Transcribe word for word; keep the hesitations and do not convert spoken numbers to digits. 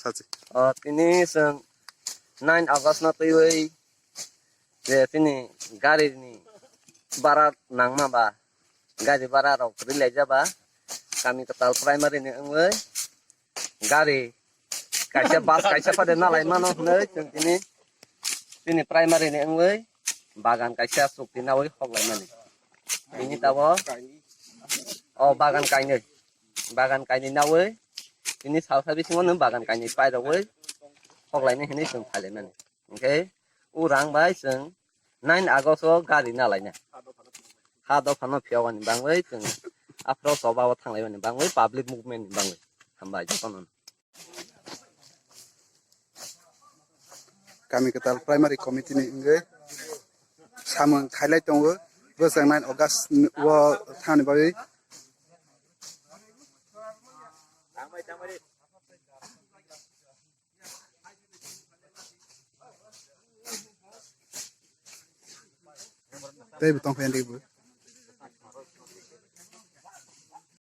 Sachi. O, tini chwng nine August no twiwi je tini gari ni bara nangma ba, gari bara rok rwlaijak ba, kami kwtal primary ni wngwi gari kaisa bus kaisa phade nalai mano hwnwi chwng tini, tini primary ni wngwi bagan kaisa chukti nawi hoklaimani. Tini tabok o bagan kainwi, bagan kainwi nawi tini salsa bisingo nwng bagan kainwi pairogwi hoklainai hwnwi chwng phailaimani. Hwnkhe o rang bai chwng nine August o gari nalaina. Ha dophano phiyogani bangwi chwng aphro choba o thanglaimani bangwi public movement ni bangwi. Hambai jotono. Kami kwtal primary committee ni wngwi samung khailai tongo. Bwswk nine August o thani bagwi. Tei bo tongkha yang tei bo.